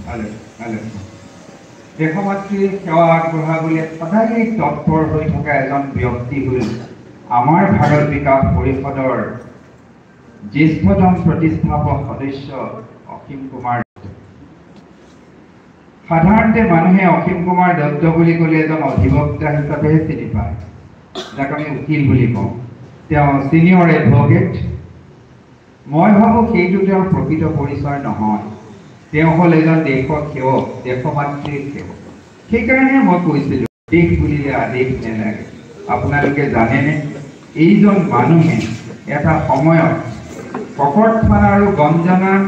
Hello' hello', দেশমাতৃৰ সেৱা আগবঢ়াবলৈ সদায়েই তৎপৰ হৈ থকা এজন ব্যক্তি হ'ল আমাৰ ভাৰত বিকাশ পৰিষদৰ জ্যেষ্ঠতম প্ৰতিষ্ঠাপক সদস্য অসীম কুমাৰ। সাধাৰণতে মানুহে অসীম কুমাৰ দত্ত বুলি ক'লে এজন অধিবক্তা হিচাপেহে চিনি পায়, যাক আমি উকিল বুলি কওঁ। তেওঁ ছিনিয়ৰ এডভকেট। মই ভাবোঁ সেইটো তেওঁৰ প্ৰকৃত পৰিচয় নহয়। তেওঁ হ'ল এজন দেশৰ সেৱক, দেশমাতৃৰ সেৱক। সেইকাৰণে মই কৈছিলোঁ, দেশ বুলিলে আদেশ নেলাগে। আপোনালোকে জানেনে, এইজন মানুহে এটা সময়ত ককৰ্থনা আৰু গঞ্জনাৰ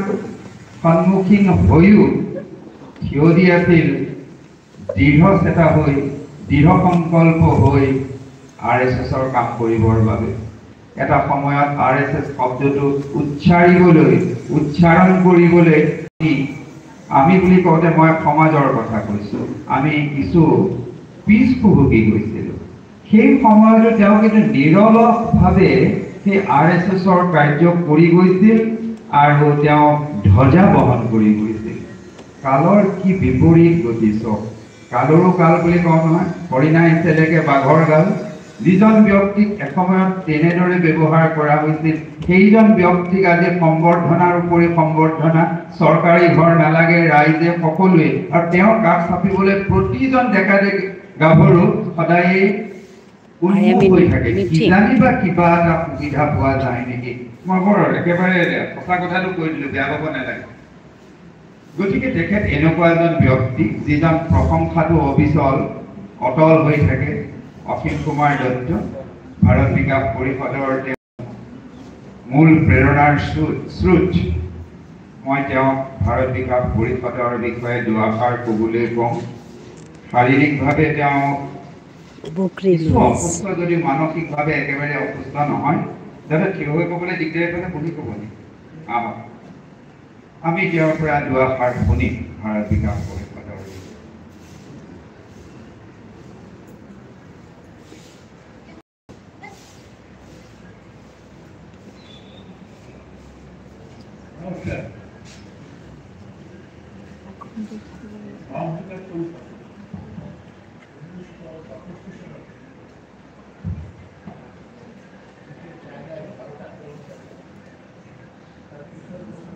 সন্মুখীন হৈও থিয় দি আছিল দৃঢ় চেতা হৈ, দৃঢ় সংকল্প হৈ আৰ এছ এছৰ কাম কৰিবৰ বাবে। এটা সময়ত আৰ এছ এছ শব্দটো উচ্চাৰণ কৰিবলৈ, আমি বুলি কওঁতে মই সমাজৰ কথা কৈছোঁ, আমি কিছু পিছ হুহুকি গৈছিলোঁ। সেই সময়তো তেওঁ কিন্তু নিৰলসভাৱে সেই আৰ এছ এছৰ কাৰ্য কৰি গৈছিল আৰু তেওঁ ধ্বজা বহন কৰি গৈছিল। কালৰ কি বিপৰীত গতি চক, কালৰো কাল বুলি কওঁ নহয়, হৰিণাই চেলেকে বাঘৰ গাল। যিজন ব্যক্তিক এসময়ত তেনেদৰে ব্যৱহাৰ কৰা হৈছিল, সেইজন ব্যক্তিক আজি সম্বৰ্ধনাৰ উপৰি সম্বৰ্ধনা, চৰকাৰী ঘৰ নালাগে, ৰাইজে সকলোৱে আৰু তেওঁৰ কাষ চাপিবলৈ প্ৰতিজন ডেকা গাভৰু সদায়েই উন্মুখ হৈ থাকে, কিজানি বা কিবা এটা সুবিধা পোৱা যায় নেকি। মই বৰ একেবাৰে সঁচা কথাটো কৈ দিলোঁ, বেয়া পাব নালাগে। গতিকে তেখেত এনেকুৱা এজন ব্যক্তি যিজন প্ৰশংসাটো অবিচল অটল হৈ থাকে। অসীম কুমাৰ দত্ত ভাৰত বিকাশ পৰিষদৰ মূল প্ৰেৰণাৰ স্ৰোত। মই তেওঁক ভাৰত বিকাশ পৰিষদৰ বিষয়ে দুআষাৰ ক'বলৈ কওঁ। শাৰীৰিকভাৱে তেওঁ কিছু অসুস্থ যদিও মানসিকভাৱে একেবাৰে অসুস্থ নহয়। দাদা থিয় হৈ ক'বলৈ দিগদাৰী পালে বহি ক'ব নেকি? আহক, আমি তেওঁৰ পৰা দুআষাৰ শুনিম ভাৰত বিকাশ পৰিষদৰ বিষয়ে। নমস্কাৰ। 1962 চনত যেতিয়া চাইনাই ভাৰত আক্ৰমণ কৰে, তাৰ পিছৰ বছৰ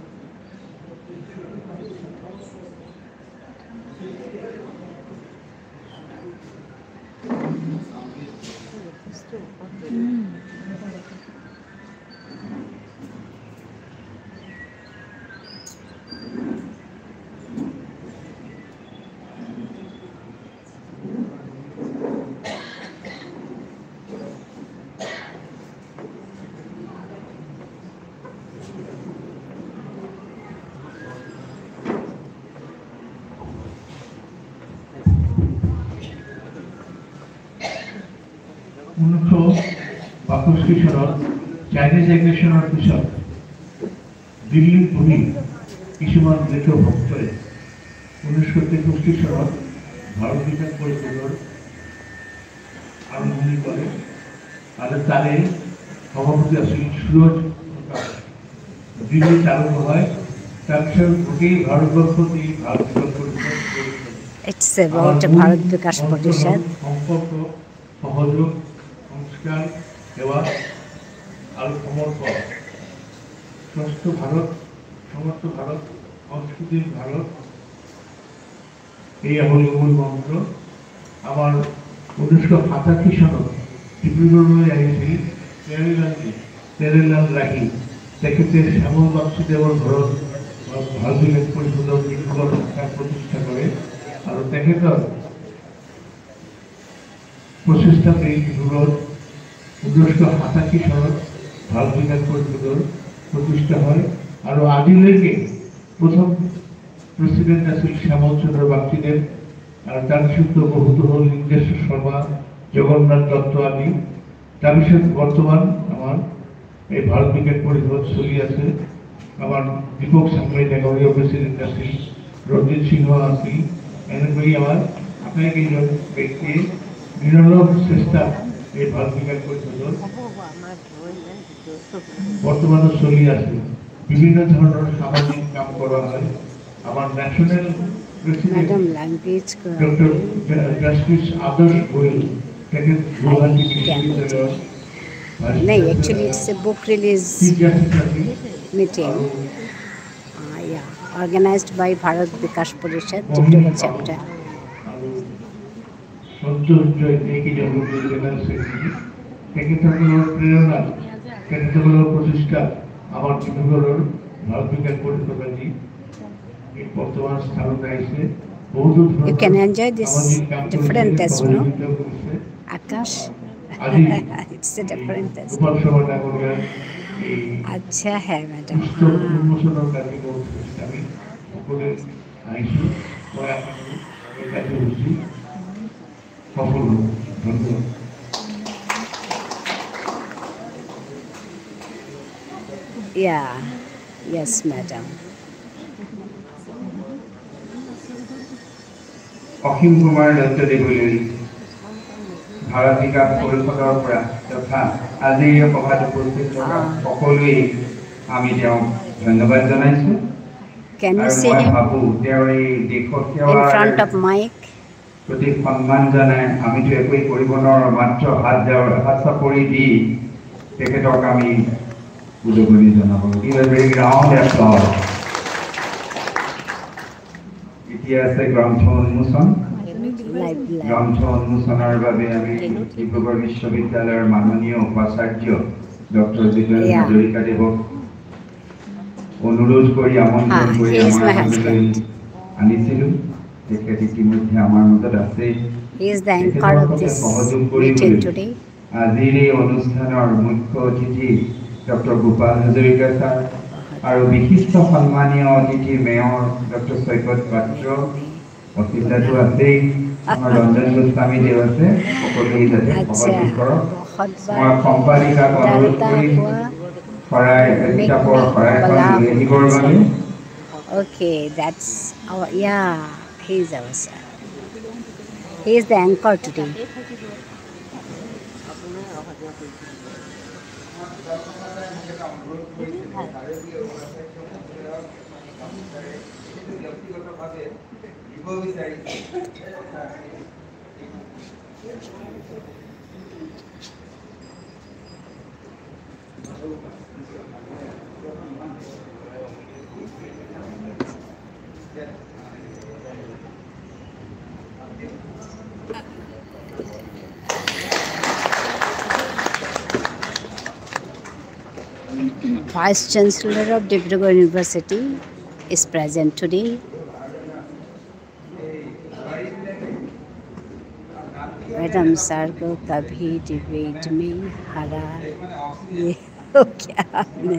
1962 চনত চাইনিজ এগ্ৰেশ্যনৰ পিছত দিল্লীত বহি কিছুমান দেশভক্তই 1963 চনত ভাৰত বিকাশ পৰিষদৰ আৰম্ভণি কৰে আৰু তাৰে সভাপতি আছিল সুৰজ প্ৰকাশ। দিল্লীত আৰম্ভ হয়, তাৰপিছত গোটেই ভাৰতবৰ্ষত এই ভাৰত বিকাশ পৰিষদ It's about Bharat Bikash Parishad. সম্পৰ্ক, সহযোগ, সংস্কাৰ, সেৱা আৰু সমৰ্পণ। স্বচ্ছ ভাৰত, সমৰ্থ ভাৰত, সংস্কৃতিৰ ভাৰত, এয়া হ'ল মূল মন্ত্ৰ। আমাৰ 1987 চনত ডিব্ৰুগড়লৈ আহিছিল প্যাৰেলালজী, প্যাৰেলাল ৰাহি। তেখেতে শ্যামল বাগচীদেৱৰ ঘৰত ভাৰত বিকাশ পৰিষদৰ ডিব্ৰুগড় শাখা প্ৰতিষ্ঠা কৰে আৰু তেখেতৰ প্ৰচেষ্টাত এই ডিব্ৰুগড়ত 1987 চনত ভাৰত বিকাশ পৰিষদৰ প্ৰতিষ্ঠা হয় আৰু আজিলৈকে প্ৰথম প্ৰেচিডেণ্ট আছিল শ্যামল চন্দ্ৰ বাগচীদেৱ আৰু তাৰপিছত বহুতো হ'ল লিংগেশ্বৰ শৰ্মা, জগন্নাথ দত্ত আদি। তাৰপিছত বৰ্তমান আমাৰ এই ভাৰত বিকাশ পৰিষদ চলি আছে। আমাৰ দীপক চাংমাই ডাঙৰীয়া প্ৰেচিডেণ্ট আছিল, ৰঞ্জিত সিংহ আছিল। এনেকৈ আমাৰ আটাইকেইজন ব্যক্তিয়ে নিৰলস চেষ্টাত এই ভাৰত বিকাশ পৰিষদৰ বৰ্তমানো চলি আছে। বিভিন্ন ধৰণৰ সামাজিক কাম কৰা হয়। আমাৰ national president madam language doctor justice Adarsh Goyal, তেখেত গুৱাহাটী বিশ্ববিদ্যালয়ৰ नहीं, actually it's a book release chief justice আছিল। meeting, yeah, organized by Bharat Bikash Parishad Dibrugarh chapter. আৰু সন্তোষ জয় এইকেইটা জেনেৰেল ছেক্ৰেটাৰী, তেখেতসকলৰ প্ৰেৰণাত, তেখেতসকলৰ প্ৰচেষ্টাত আমাৰ ডিব্ৰুগড়ৰ ভাৰত বিকাশ পৰিষদ আজি এই বৰ্তমান স্থানত আহিছে। বহুতো You can enjoy this সামাজিক কাম different taste, no? সহযোগিতাও কৰিছে। Akash, আজি it's a different taste. Gopal Sharma ডাঙৰীয়াৰ এই अच्छा है मैडम। পুস্তক हाँ। উন্মোচনৰ কাৰ্যক্ৰমত আমি সকলোৱে আহিছোঁ। মই আশা কৰোঁ এই কাৰ্যসূচী সফল হ'ব। ধন্যবাদ। Yeah, yes, madam. Asim Kumar দত্তদেৱলৈ Bharat বিকাশ পৰিষদৰ পৰা তথা আজিৰ এই সভাত উপস্থিত থকা সকলোৱেই আমি তেওঁক ধন্যবাদ জনাইছোঁ। Can you আৰু see মই him ভাবোঁ তেওঁৰ এই দেশৰ in সেৱাৰ front of mic? প্ৰতি সন্মান জনাই আমিতো একোৱেই কৰিব নোৱাৰোঁ, মাত্ৰ হাত চাপৰি দি তেখেতক আমি উদগনি জনাব। Give a very round applause. এতিয়া আছে গ্ৰন্থ উন্মোচন। Live, live. গ্ৰন্থ উন্মোচনৰ বাবে আমি ডিব্ৰুগড় বিশ্ববিদ্যালয়ৰ মাননীয় উপাচাৰ্য ডক্টৰ জিতেন হাজৰিকাদেৱক অনুৰোধ কৰি, আমন্ত্ৰণ কৰি He is আমাৰ my মাজলৈ husband. আনিছিলোঁ। তেখেত ইতিমধ্যে আমাৰ মাজত আছেই। He is the anchor of this সহযোগ meeting কৰিবলৈ today. আজিৰ এই অনুষ্ঠানৰ মুখ্য অতিথি ডক্টৰ গোপাল হাজৰিকা ছাৰ আৰু বিশিষ্ট সন্মানীয় অতিথি মেয়ৰ ডক্টৰ চৈকত পাত্ৰ, অসীম দাটো আছেই, আমাৰ ৰঞ্জন গোস্বামী দেৱ আছে, সকলোৱে যাতে সহযোগ কৰক। बहुत মই बार সম্পাদিকাক অনুৰোধ डरता কৰিম हुआ শৰাই কিতাপৰ শৰাইখন লৈ আহিবৰ বাবে। Okay, that's our, yeah, he is our sir. He is the anchor today. Vice Chancellor of Dibrugarh University is present today. Madam sir को कभी डिबेट में हरा ये हो क्या आपने?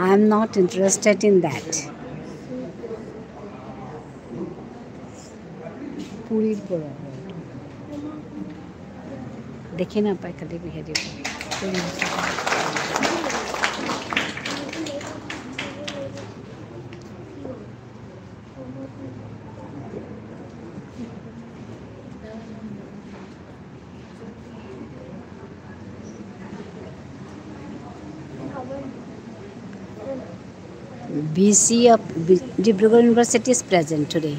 I am not interested in that. পুরীর পৰা দেখি নাপায় খালি হেৰি। VC of Dibrugarh University is present today.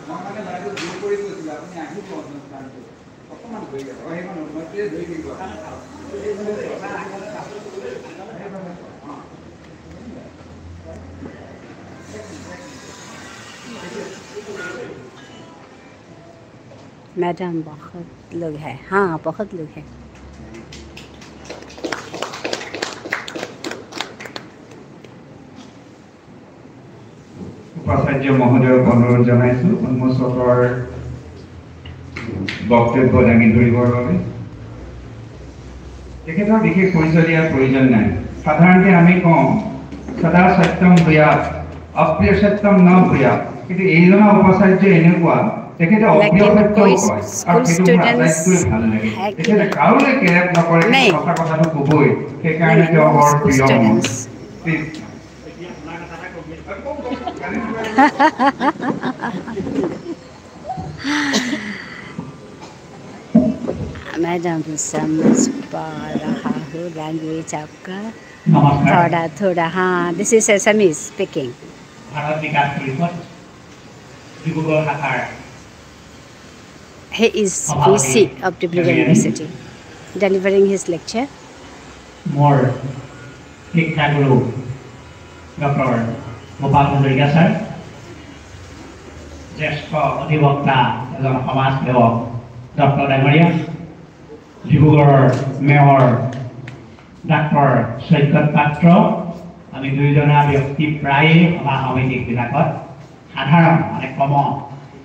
মই মানে বাইদেউ জোৰ কৰি কৈছিলোঁ, আপুনি আহিব অনুষ্ঠানটো, অকণমান ধৰি যাব। সেইখন উন্নতিৰে ধৰি থাকিব। मैडम बहुत लोग हैं, हाँ बहुत लोग हैं। উপাচাৰ্য মহোদয়ক অনুৰোধ জনাইছোঁ উন্মোচকৰ বক্তব্য দাঙি ধৰিবৰ বাবে। তেখেতৰ বিশেষ পৰিচয় দিয়াৰ প্ৰয়োজন নাই। সাধাৰণতে আমি কওঁ সদা সত্যম ভূয়াত, অপ্ৰিয় সত্যম ন ভূয়াত, কিন্তু এইজনা উপাচাৰ্য এনেকুৱা, তেখেতে অপ্ৰিয় সত্যও কয় আৰু সেইটো মোৰ আটাইতকৈ ভাল লাগে। তেখেতে কাৰোলৈ কেৰেপ নকৰে, সঁচা কথাটো ক'বই, সেইকাৰণে তেওঁ বৰ প্ৰিয় মোৰ। প্লিজ। मैडम समझ पा रहा हूँ लैंग्वेज आपका नमस्कार। थोड़ा थोड़ा, हाँ। This is Assamese speaking. Bharat Vikas Parishad Dibrugarh শাখাৰ He is VC of Dibrugarh University, delivering his lecture. মোৰ শিক্ষাগুৰু ডক্টৰ গোপাল হাজৰিকা ছাৰ, জ্যেষ্ঠ অধিবক্তা এজন সমাজ সেৱক ডক্টৰ ডাঙৰীয়া, ডিব্ৰুগড়ৰ মেয়ৰ ডাক্তৰ সৈকত পাত্ৰ, আমি দুয়োজনা ব্যক্তি প্ৰায়ে সভা সমিতিবিলাকত সাধাৰণ মানে কমন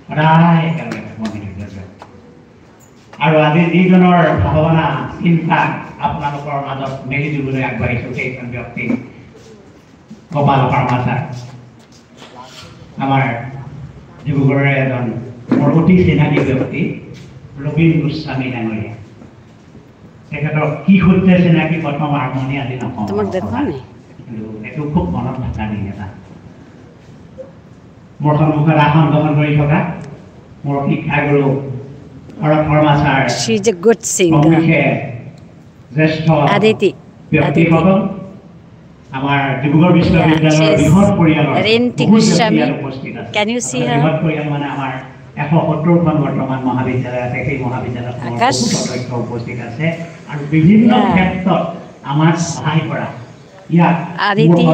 সদায় একেলগে থাকোঁ আমি দুয়োজন। আৰু আজি যিজনৰ ভাৱনা চিন্তা আপোনালোকৰ মাজত মেলি দিবলৈ আগবাঢ়িছোঁ সেইজন ব্যক্তি গোপাল শৰ্মা ছাৰ, আমাৰ ডিব্ৰুগড়ৰে এজন মোৰ অতি চিনাকি ব্যক্তি ৰবীন গোস্বামী ডাঙৰীয়া। তেখেতৰ কি সূত্ৰে চিনাকি প্ৰথম আৰম্ভণি আজি নকওঁ, তোমাক দেখুৱা নাই, কিন্তু এইটো খুব মনত থকা দিন এটা। মোৰ সন্মুখত আসন গ্ৰহণ কৰি থকা মোৰ শিক্ষাগুৰু Sharat Sharma sir, She is a good singer. জ্যেষ্ঠ Aditi ব্যক্তিসকল, আমাৰ ডিব্ৰুগড় বিশ্ববিদ্যালয়ৰ বৃহৎ পৰিয়ালৰ উপস্থিত আছে। Can you see her? বৃহৎ পৰিয়াল মানে আমাৰ 170খন বৰ্তমান মহাবিদ্যালয় আছে, সেই মহাবিদ্যালয়সমূহৰ বহুত অধ্যক্ষ উপস্থিত আছে আৰু বিভিন্ন ক্ষেত্ৰত আমাক সহায় কৰা ইয়াত Aditi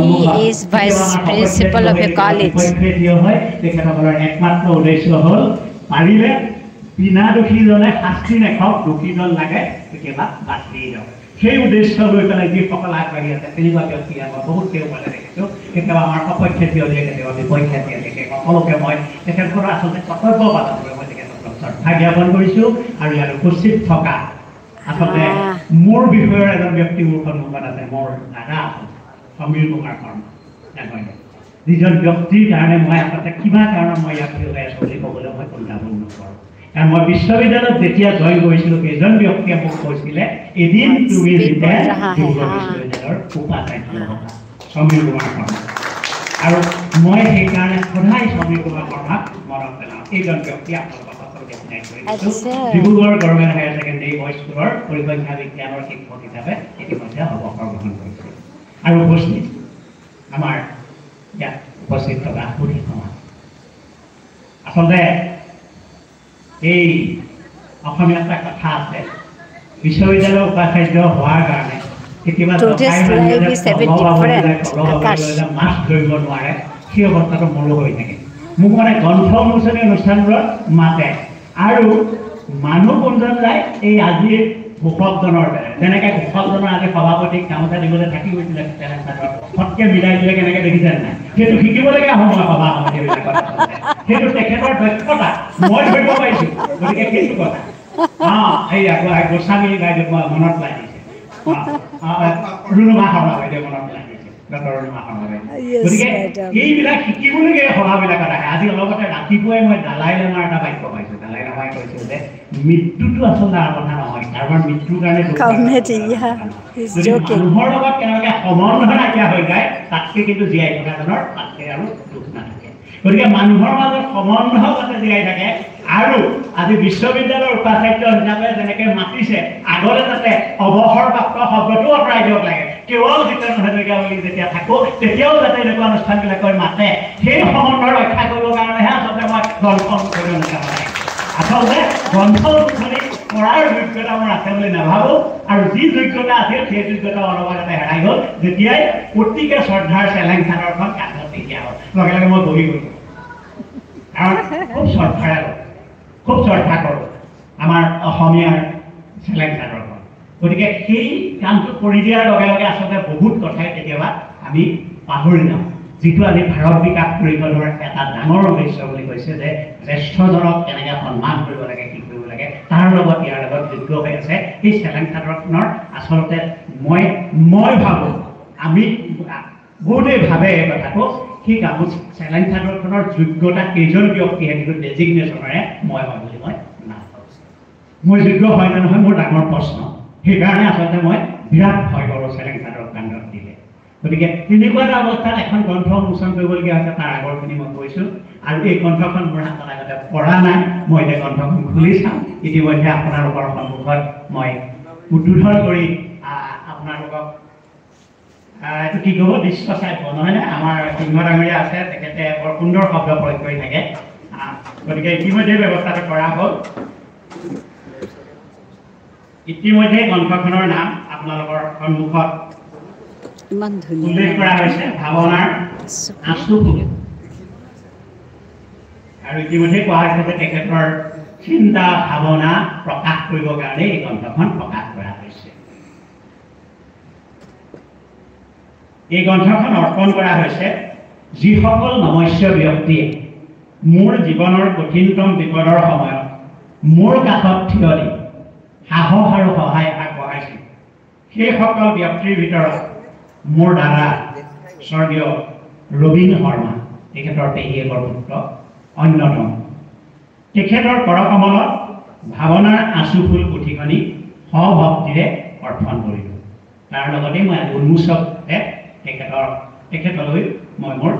is vice principal of a college. হয়, তেখেতসকলৰ একমাত্ৰ উদ্দেশ্য হ'ল পাৰিলে বিনা দোষীজনে শাস্তি নাখাওক, দোষীজন লাগে কেতিয়াবা বাদ দি দিয়ক। সেই উদ্দেশ্য লৈ পেলাই যিসকল আগবাঢ়ি আছে তেনেকুৱা ব্যক্তি আমাৰ বহুত কেইবালে দেখিছোঁ। কেতিয়াবা আমাৰ সপক্ষে থিয় দিয়ে, কেতিয়াবা বিপক্ষে থিয় দিয়ে। সেই সকলোকে মই তেখেতসকলৰ আচলতে কৰ্তব্য পালন কৰি মই তেখেতসকলক শ্ৰদ্ধা জ্ঞাপন কৰিছোঁ। আৰু ইয়াত উপস্থিত থকা আচলতে মোৰ বিষয়ৰ এজন ব্যক্তি মোৰ সন্মুখত আছে, মোৰ দাদা আচলতে সমীৰ কুমাৰ শৰ্মা ডাঙৰীয়া, যিজন ব্যক্তিৰ কাৰণে মই আচলতে কিবা কাৰণত মই ইয়াত থিয় হৈ আছোঁ বুলি ক'বলৈ মই কুণ্ঠাবোধ নকৰোঁ। কাৰণ মই বিশ্ববিদ্যালয়ত যেতিয়া জইন কৰিছিলোঁ সেইজন ব্যক্তিয়ে মোক কৈছিলে, এদিন তুমি যেতিয়া ডিব্ৰুগড় বিশ্ববিদ্যালয়ৰ উপাচাৰ্য হ'বা, সমীৰ কুমাৰ শৰ্মা। আৰু মই সেইকাৰণে সদায় সমীৰ কুমাৰ শৰ্মাক মনত পেলাওঁ। এইজন ব্যক্তি আপোনালোকক সকলোকে চিনাকি কৰি দিছোঁ। Dibrugarh government higher secondary boys স্কুলৰ পৰিসংখ্যা বিজ্ঞানৰ শিক্ষক হিচাপে ইতিমধ্যে অৱসৰ গ্ৰহণ কৰিছে। আৰু উপস্থিত আমাৰ ইয়াত উপস্থিত থকা সুধী সমাজ, আচলতে এই অসমীয়া এটা কথা আছে, বিশ্ববিদ্যালয়ৰ উপাচাৰ্য হোৱাৰ কাৰণে কেতিয়াবা মাছ ধৰিব নোৱাৰে, সেই অৱস্থাটো মোৰো হৈ থাকে। মোক মানে গ্ৰন্থ উন্মোচনী অনুষ্ঠানবোৰত মাতে আৰু মানুহ কোনজন যায় এই আজিৰ ঘোষকজনৰ দৰে, যেনেকৈ ঘোষকজনৰ আজি সভাপতিক গামোচা দিবলৈ থাকি গৈছিলে ফটকে মিলাই দিলে কেনেকৈ দেখিছে নাই, সেইটো শিকিবলগীয়া সময় সভা সমিতিবিলাকত, সেইটো তেখেতৰ দক্ষতা মই ধৰিব পাৰিছোঁ। গতিকে সেইটো কথা এইয়া গোস্বামী বাইদেউ মনত পেলাই দিছে, ৰুণুমা শৰ্মা বাইদেউ মনত পেলাই দিছে, ডক্টৰ ৰুণুমা শৰ্মা বাইদেউ। গতিকে এইবিলাক শিকিবলগীয়া সভাবিলাকত আহে। আজি অলপতে ৰাতিপুৱাই মই দালাই লামাৰ এটা বাক্য পাইছোঁ। দালাই লামাই কৈছিল যে মৃত্যুটো আচলতে ডাঙৰ কথা নহয়, কাৰোবাৰ মৃত্যুৰ কাৰণে মানুহৰ লগত কেনেবাকৈ সম্বন্ধ নাইকিয়া হৈ যায় তাতকৈ কিন্তু জীয়াই থকাজনৰ তাতকৈ আৰু দুখ নাথাকে। গতিকে মানুহৰ মাজত সম্বন্ধ যাতে জীয়াই থাকে আৰু আজি বিশ্ববিদ্যালয়ৰ উপাচাৰ্য হিচাপে যেনেকৈ মাতিছে, আগতে যাতে অৱসৰপ্ৰাপ্ত শব্দটোও আঁতৰাই দিয়ক লাগে, কেৱল জিতেন হাজৰিকা বুলি যেতিয়া থাকোঁ তেতিয়াও যাতে এনেকুৱা অনুষ্ঠানবিলাকৰ মাতে, সেই সম্বন্ধ ৰক্ষা কৰিবৰ কাৰণেহে আচলতে মই গ্ৰন্থ উন্মোচনী অনুষ্ঠান আচলতে গ্ৰন্থ উন্মোচনী কৰাৰ যোগ্যতা মোৰ আছে বুলি নাভাবোঁ। আৰু যি যোগ্যতা আছিল সেই যোগ্যতা অলপ আগতে হেৰাই গ'ল যেতিয়াই অতিকে শ্ৰদ্ধাৰ চেলেং চাদৰখন কান্ধত তেতিয়া হ'ল, লগে লগে মই বহি গ'লোঁ। কাৰণ খুব শ্ৰদ্ধাৰে, খুব শ্ৰদ্ধা কৰোঁ। আমাৰ অসমীয়াৰ চেলেং চাদৰখন। গতিকে সেই কামটো কৰি দিয়াৰ লগে লগে আচলতে বহুত কথাই কেতিয়াবা আমি পাহৰি যাওঁ, যিটো আজি ভাৰত বিকাশ পৰিষদৰ এটা ডাঙৰ উদ্দেশ্য বুলি কৈছে যে জ্যেষ্ঠজনক কেনেকৈ সন্মান কৰিব লাগে, কি কৰিব লাগে, তাৰ লগত ইয়াৰ লগত যোগ্য হৈ আছে সেই চেলেং চাদৰখনৰ। আচলতে মই মই ভাবোঁ, আমি বহুতেই ভাবে এই কথাটো, সেই গামোচা চেলেং চাদৰখনৰ যোগ্যতা কেইজন ব্যক্তিয়ে কিন্তু ডেজিগনেশ্যনেৰে মই হয় বুলি মই নাভাবোঁ। মই যোগ্য হয় নে নহয় মোৰ ডাঙৰ প্ৰশ্ন। সেইকাৰণে আচলতে মই বিৰাট ভয় কৰোঁ চেলেং চাদৰ কাণ্ডত দিলে। গতিকে তেনেকুৱা এটা অৱস্থাত এখন গ্ৰন্থ উন্মোচন কৰিবলগীয়া হৈছে, তাৰ আগৰখিনি মই কৈছোঁ। আৰু এই গ্ৰন্থখন মোৰ হাতত আগতে পঢ়া নাই, মই এতিয়া গ্ৰন্থখন খুলি চাম। ইতিমধ্যে আপোনালোকৰ সন্মুখত মই উদ্বোধন কৰি আপোনালোকক এইটো কি ক'ব, দৃশ্য শ্ৰাব্য নহয়নে? আমাৰ সিংহ ডাঙৰীয়া আছে, তেখেতে বৰ সুন্দৰ শব্দ প্ৰয়োগ কৰি থাকে। গতিকে ইতিমধ্যে ব্যৱস্থাটো কৰা হ'ল। ইতিমধ্যে গ্ৰন্থখনৰ নাম আপোনালোকৰ সন্মুখত ইমান ধুনীয়া উল্লেখ কৰা হৈছে, ভাৱনাৰ আঁচুফুল। আৰু ইতিমধ্যে কোৱা হৈছে যে তেখেতৰ চিন্তা ভাৱনা প্ৰকাশ কৰিবৰ কাৰণে এই গ্ৰন্থখন প্ৰকাশ কৰা হৈছে। এই গ্ৰন্থখন অৰ্পণ কৰা হৈছে যিসকল নমস্য ব্যক্তিয়ে মোৰ জীৱনৰ কঠিনতম বিপদৰ সময়ত মোৰ কাষত থিয় দি সাহস আৰু সহায় আগবঢ়াইছিল, সেইসকল ব্যক্তিৰ ভিতৰত মোৰ দাদা স্বৰ্গীয় ৰবীন শৰ্মা, তেখেতৰ পেহীয়েকৰ পুত্ৰ, অন্যতম। তেখেতৰ কৰকমলত ভাৱনাৰ আঁচুফুল পুথিখনি সভক্তিৰে অৰ্পণ কৰিলোঁ। তাৰ লগতে মই আজি উন্মোচকভাৱে তেখেতলৈ মই মোৰ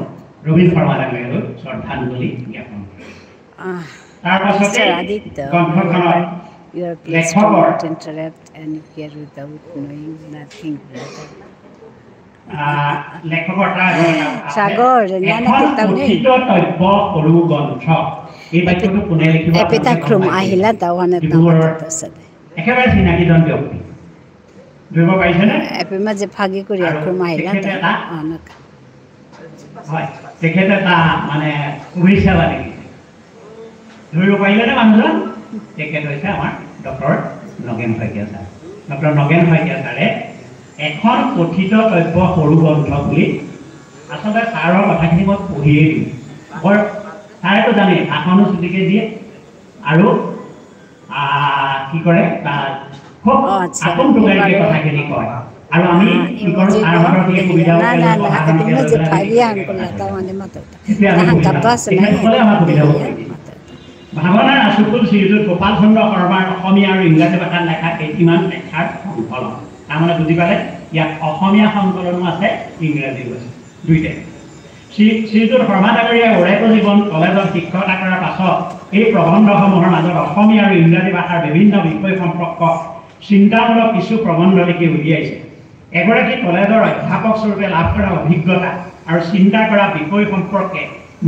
ৰবীন শৰ্মা ডাঙৰীয়ালৈ শ্ৰদ্ধাঞ্জলি জ্ঞাপন কৰিলোঁ। তাৰ পাছতে গ্ৰন্থখনত লেখকৰ সৰু গ্ৰন্থ, এই বাক্যটো কোনে লিখিব? একেবাৰে চিনাকিজন ব্যক্তি, ধৰিব পাৰিছেনে? হয়, তেখেতে এটা মানে শুভেচ্ছা লিখিছে, ধৰিব পাৰিলেনে মানুহজন? তেখেত হৈছে আমাৰ doctor Nagen Saikia sir. Doctor Nagen Saikia ছাৰে এখন কথিত তথ্য সৰু গ্ৰন্থ বুলি, আচলতে ছাৰৰ কথাখিনি মই পঢ়িয়েই দিওঁ। বৰ ছাৰেতো জানেই, ভাষণো চুটিকে দিয়ে আৰু কি কৰে, খুব আপোন টোকাৰিকে কথাখিনি কয়। আৰু আমি কি কৰোঁ, ছাৰহঁতৰ সেই সুবিধা আমাক সুবিধা কৰি দিয়ে। ভাৱনাৰ আঁচুফুল শ্ৰীযুত গোপাল চন্দ্ৰ শৰ্মাৰ অসমীয়া আৰু ইংৰাজী ভাষাত লেখা কেইটিমান লেখাৰ সংকলন। তাৰমানে বুজি পালে, ইয়াত অসমীয়া সংকলনো আছে, ইংৰাজীও আছে, দুইটাই। শ্ৰীযুত শৰ্মা ডাঙৰীয়াই ওৰেটো জীৱন কলেজত শিক্ষকতা কৰাৰ পাছত এই প্ৰবন্ধসমূহৰ মাজত অসমীয়া আৰু ইংৰাজী ভাষাৰ বিভিন্ন বিষয় সম্পৰ্ক চিন্তামূলক কিছু প্ৰবন্ধ লিখি উলিয়াইছে। এগৰাকী কলেজৰ অধ্যাপক স্বৰূপে লাভ কৰা অভিজ্ঞতা আৰু চিন্তা কৰা বিষয় সম্পৰ্কে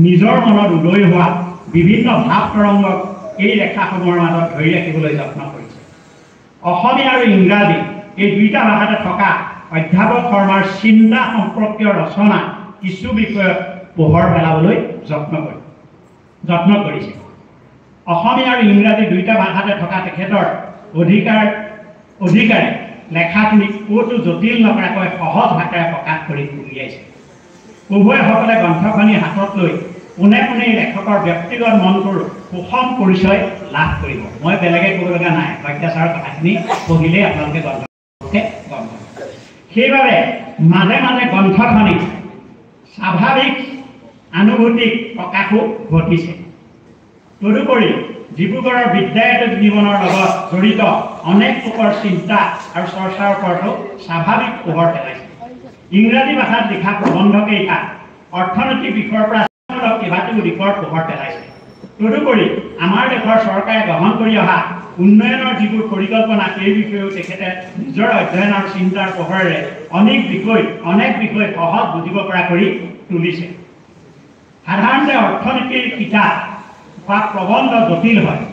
নিজৰ মনত উদয় হোৱা বিভিন্ন ভাৱ তৰংগক এই লেখাসমূহৰ মাজত ধৰি ৰাখিবলৈ যত্ন কৰিছে। অসমীয়া আৰু ইংৰাজী এই দুইটা ভাষাতে থকা অধ্যাপক শৰ্মাৰ চিন্তা সম্পৰ্কীয় ৰচনা কিছু বিষয়ত পোহৰ পেলাবলৈ যত্ন কৰিছে। অসমীয়া আৰু ইংৰাজী দুইটা ভাষাতে থকা তেখেতৰ অধিকাৰে লেখাখিনি ক'তো জটিল নকৰাকৈ সহজ ভাষাৰে প্ৰকাশ কৰি উলিয়াইছে। উভয়সকলে গ্ৰন্থখনি হাতত লৈ পোনে পোনে লেখকৰ ব্যক্তিগত মনটোৰ সুষম পৰিচয় লাভ কৰিব। মই বেলেগে ক'ব লগা নাই, শইকীয়া ছাৰৰ কথাখিনি পঢ়িলেই আপোনালোকে গ্ৰন্থকে গম পাব। সেইবাবে মাজে মাজে গ্ৰন্থখনিত স্বাভাৱিক আনুভূতিক প্ৰকাশো ঘটিছে। তদুপৰি ডিব্ৰুগড়ৰ বিদ্যায়তনিক জীৱনৰ লগত জড়িত অনেক লোকৰ চিন্তা আৰু চৰ্চাৰ ওপৰতো স্বাভাৱিক পোহৰ পেলাইছে। ইংৰাজী ভাষাত লিখা প্ৰবন্ধকেইটা অৰ্থনৈতিক দিশৰ পৰা কেইবাটাও দিশৰ পোহৰ পেলাইছে। তদুপৰি আমাৰ দেশৰ চৰকাৰে গ্ৰহণ কৰি অহা উন্নয়নৰ যিবোৰ পৰিকল্পনা সেই বিষয়েও তেখেতে নিজৰ অধ্যয়ন আৰু চিন্তাৰ পোহৰেৰে অনেক বিষয় সহজ বুজিব পৰা কৰি তুলিছে। সাধাৰণতে অৰ্থনীতিৰ কিতাপ বা প্ৰবন্ধ জটিল হয়,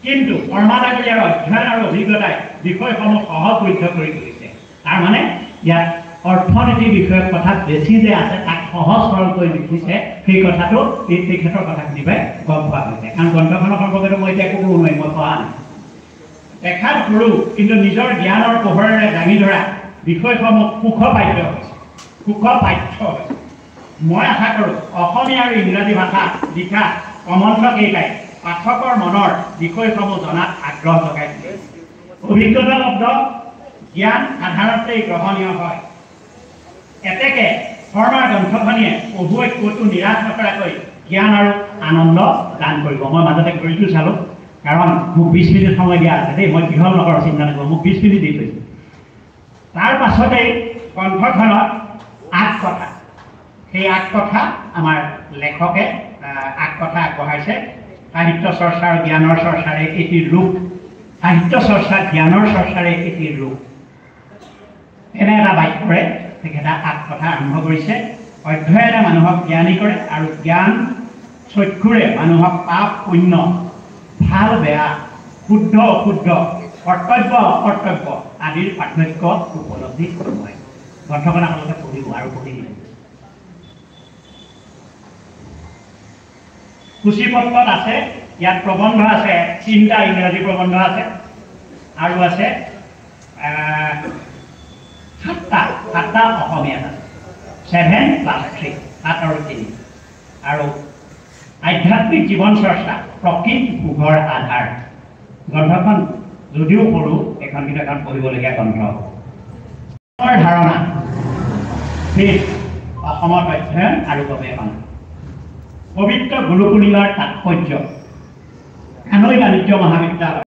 কিন্তু শৰ্মা ডাঙৰীয়াৰ অধ্যয়ন আৰু অভিজ্ঞতাই বিষয়সমূহ সহজবোধ্য কৰি তুলিছে। তাৰমানে ইয়াত অৰ্থনীতি বিষয়ক কথা বেছি যে আছে তাক সহজ সৰলকৈ লিখিছে, সেই কথাটো এই তেখেতৰ কথাখিনি পাই গম পোৱা গৈছে। কাৰণ গ্ৰন্থখনৰ সম্পৰ্কেতো মই এতিয়া একো ক'ব নোৱাৰিম, মই পঢ়া নাই। দেখাত সৰু কিন্তু নিজৰ জ্ঞানৰ পোহৰেৰে দাঙি ধৰা বিষয়সমূহ সুখপাঠ্য হৈছে, সুখপাঠ্য হৈছে। মই আশা কৰোঁ অসমীয়া আৰু ইংৰাজী ভাষা লিখা প্ৰবন্ধকেইটাই পাঠকৰ মনৰ বিষয়সমূহ জনাত আগ্ৰহ জগাই দিয়ে। অভিজ্ঞতালব্ধ জ্ঞান সাধাৰণতে গ্ৰহণীয় হয়। এতেকে শৰ্মাৰ গ্ৰন্থখনিয়ে পঢ়ুৱৈক ক'তো নিৰাশ নকৰাকৈ জ্ঞান আৰু আনন্দ দান কৰিব। মই মাজতে ঘড়ীটো চালোঁ, কাৰণ মোক 20 মিনিট সময় দিয়া আছে দেই, মই দীঘল নকৰোঁ, চিন্তা নকৰোঁ, মোক 20 মিনিট দি থৈছে। তাৰ পাছতেই গ্ৰন্থখনত আগ কথা, সেই আগ কথা আমাৰ লেখকে আগ কথা আগবঢ়াইছে। সাহিত্য চৰ্চা আৰু জ্ঞানৰ চৰ্চাৰে এটি ৰূপ, সাহিত্য চৰ্চা জ্ঞানৰ চৰ্চাৰে এটি ৰূপ, এনে এটা বাক্যৰে তেখেতে আগ কথা আৰম্ভ কৰিছে। অধ্যয়নে মানুহক জ্ঞানী কৰে আৰু জ্ঞান চক্ষুৰে মানুহক পাপ পুণ্য, ভাল বেয়া, শুদ্ধ অশুদ্ধ, কৰ্তব্য অকৰ্তব্য আদিৰ পাৰ্থক্য উপলব্ধি কৰোৱায়। গ্ৰন্থখন আপোনালোকে পঢ়িব আৰু পঢ়ি দিব। সূচীপত্ৰত আছে, ইয়াত প্ৰবন্ধ আছে, 3টা ইংৰাজী প্ৰবন্ধ আছে আৰু আছে 7টা অসমীয়াত আছে, 7 + 3, 7 আৰু 3। আৰু আধ্যাত্মিক জীৱন চৰ্চা প্ৰকৃত সুখৰ আধাৰ। গ্ৰন্থখন যদিও সৰু, এখন কিন্তু এখন পঢ়িবলগীয়া গ্ৰন্থ। ধাৰণা অসমত অধ্যয়ন আৰু গৱেষণা, পবিত্ৰ গুৰু পূৰ্ণিমাৰ তাৎপৰ্য, কানৈ বাণিজ্য মহাবিদ্যালয়।